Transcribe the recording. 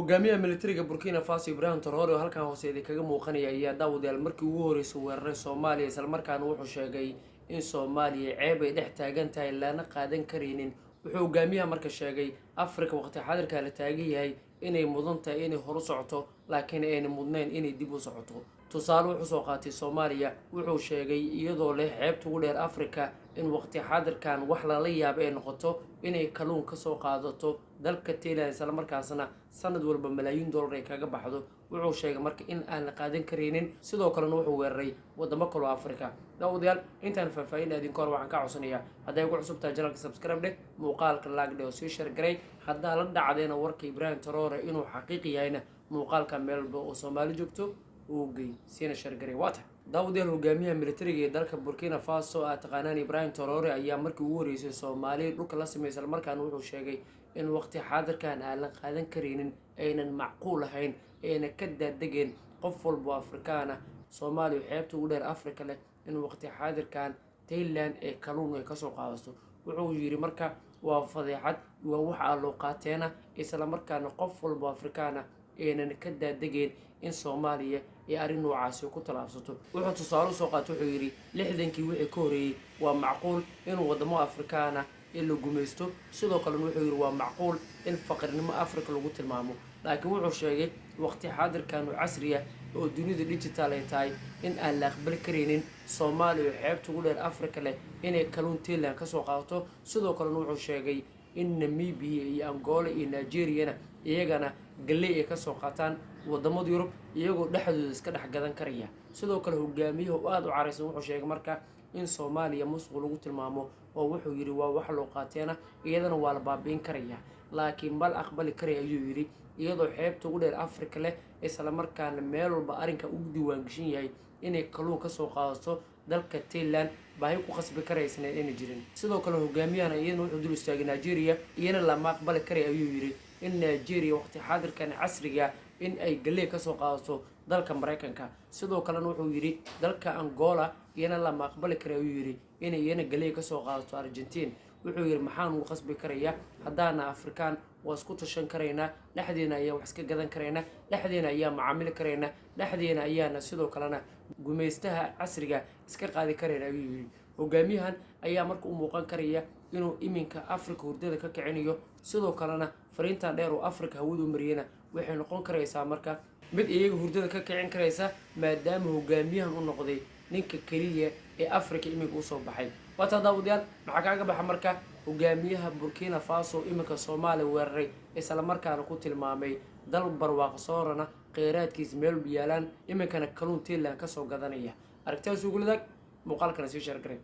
Hogaamiyaha militariga Burkina Faso, Ibrahim Traore, oo halkan hoose idinkaga muuqanaya, ayaa, daawadayaal, markii ugu horreysay weeraray Soomaaliya. Islamarkaana wuxuu sheegay in Soomaaliya ceeb ay dhex taagan tahay, lana qaadan karaynin. Wuxuu hogaamiyaha marka sheegay Afrika waqti xadirka la taagan yahay inay mudan tahay inay horu socoto, laakiin ayna mudnayn inay dib u socoto. Tusaale wuxuu soo qaatay Soomaaliya. Wuxuu sheegay iyadoo leh xeebta ugu dheer Afrika in waqti xaadirkan wax lala yaabo ay noqoto inay kalluun ka soo qaadato dalka Thailand, islamarkaasna sanad walba malaayiin dollar ay kaga baxdo. Wuxuu sheegay marka in aan la qaadan karaynin. Sidoo kalena wuxuu weeraray wadamo kaloo Afrika. Daawadayaal, intaan faahfaahin aadin ka hor, waxaan ka codsanayaa, hadday ku cusub tahay channelka, subscribe dheh, muuqaalka like dheh oo sii share garay. Haddaa la dhacdeena warka Ibrahim Traore inuu xaqiiqi yahayna, muuqaalka meel walba oo Soomaali joogto uu gey, siina share garay. Waata, daawadayaal, hogaamiyaha militariga ee dalka Burkina Faso, aad taqaanaan, Ibrahim Traore, ayaa markii ugu horreysay Soomaaliya dhulka la sameeyay. Islamarkaana wuxuu sheegay in waqti xaadirkan aan la qaadan karaynin, aynan macquul ahayn, ayna ka daadegeen qof walbo Afrikaana Soomaaliya xeebta ugu dheer Afrika leh in waqti xaadirkan Thailand ee kalluun ay kasoo qaadato. Wuxuu yidhi marka waa fadeexad, waa wax aan loo qaateena, islamarkaana qof walbo Afrikaana aynan ka daadegeen in Soomaaliya ay arrin noocaasi ku tallaabsato. Wuxuu tusaale usoo qaatay, wuxuu yidhi 60-kii wixii ka horreeyey waa macquul in wadamo Afrikaana in la gumaysto. Sidoo kalena wuxuu yidhi waa macquul in faqrinimo Africa lagu tilmaamo. Laakiin wuxuu sheegay waqti xaadirkan oo casriya oo dunida digital ay tahay in aan la aqbali karaynin Soomaaliya oo xeebta ugu dheer Africa leh inay kalluun Thailand kasoo qaadato. Sidoo kalena wuxuu sheegay in Namibia iyo Angola iyo Nigeriyana iyagana galley ay kasoo qaataan wadamada Yurub, iyagoo dhexdooda iska dhex gadan karaya. Sidoo kale hogaamiyaha oo aada u caraysan wuxuu sheegay marka in Soomaaliya musuq lagu tilmaamo, oo wuxuu yidhi waa wax loo qaateena, iyadana waa la baabi'in karaya, laakiin mal aqbali karaya, ayuu yidhi, iyadoo xeebta ugu dheer Afrika leh, islamarkaana meel walba arrinka ugu diiwaangeshan yahay, inay kalluun kasoo qaadato dalka Thailand. Baahi ku khasbi karaysna inay jirin. Sidoo kale hogaamiyahan iyadana wuxuu dul istaagay Nigeria. Iyana lama aqbali karaya, ayuu yidhi, in Nigeria waqti xaadirkan casriga in ay galley kasoo qaadato dalka Maraykanka. Sidoo kalena wuxuu yidhi dalka Angola iyana lama aqbali kara, ayuu yidhi, inay iyana galley kasoo qaadato Argentine. Wuxuu yidhi maxaan ugu qasbi karayaa? Haddaana Afrikaan waa isku tashan karaynaa, dhexdeena ayaa wax iska gadan karaynaa, dhexdeena ayaa macaamili karaynaa, dhexdeena ayaana sidoo kalena gumaystaha casriga iska qaadi karayna, ayuu yidhi. Hogaamiyahan ayaa marka u muuqan karaya inuu iminka Africa hurdada ka kicinayo. Sidoo kalena fariintan dheer oo Africa hawada u mariyana waxay noqon karaysaa marka mid iyaga hurdada ka kicin karaysa, maadaama hogaamiyahan u noqday ninka keliya ee Africa iminka usoo baxay. Waataa, daawadayaal, maxaa kaaga baxa marka hogaamiyaha Burkina Faso iminka Soomaaliya weeraray, islamarkaana ku tilmaamay dal barwaaqo soorana, kheyraadkiisa meel yaalaan, iminkana kalluun Thailand kasoo gadanaya? Aragtidaas uguladaag, muuqaalkana sii share garay.